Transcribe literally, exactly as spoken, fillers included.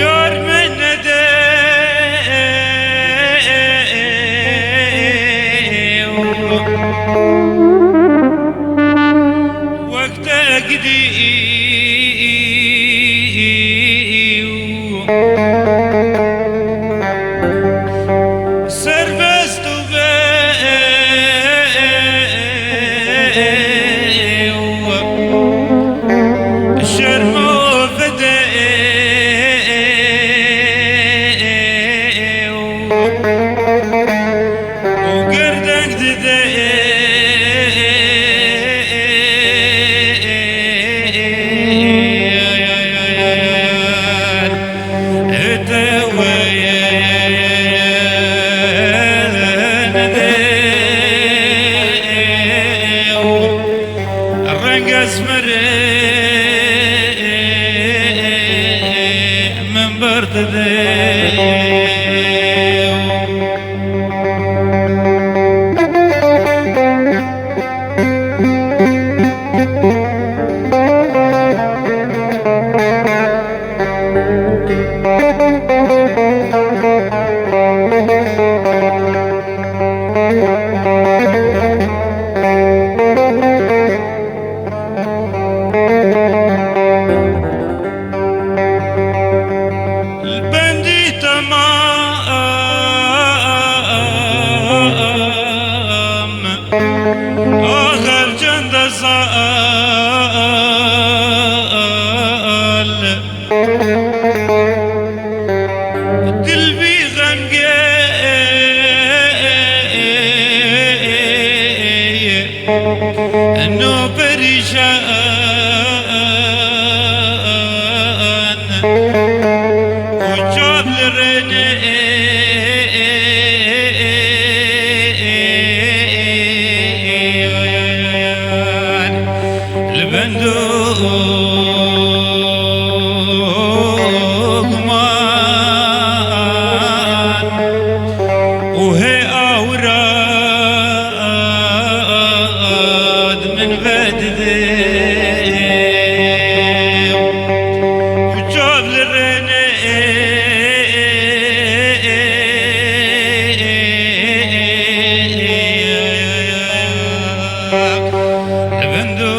Yar me nede wek te gidî serbest û be şerm û fede û gerdek dide. Reng esmerê min berdide. Li bendî temam axir çend zal dil bî xemgê. Eno perîşan û çav li rênê li bendo guman û hê awira min vedide û çav li rênê li bendo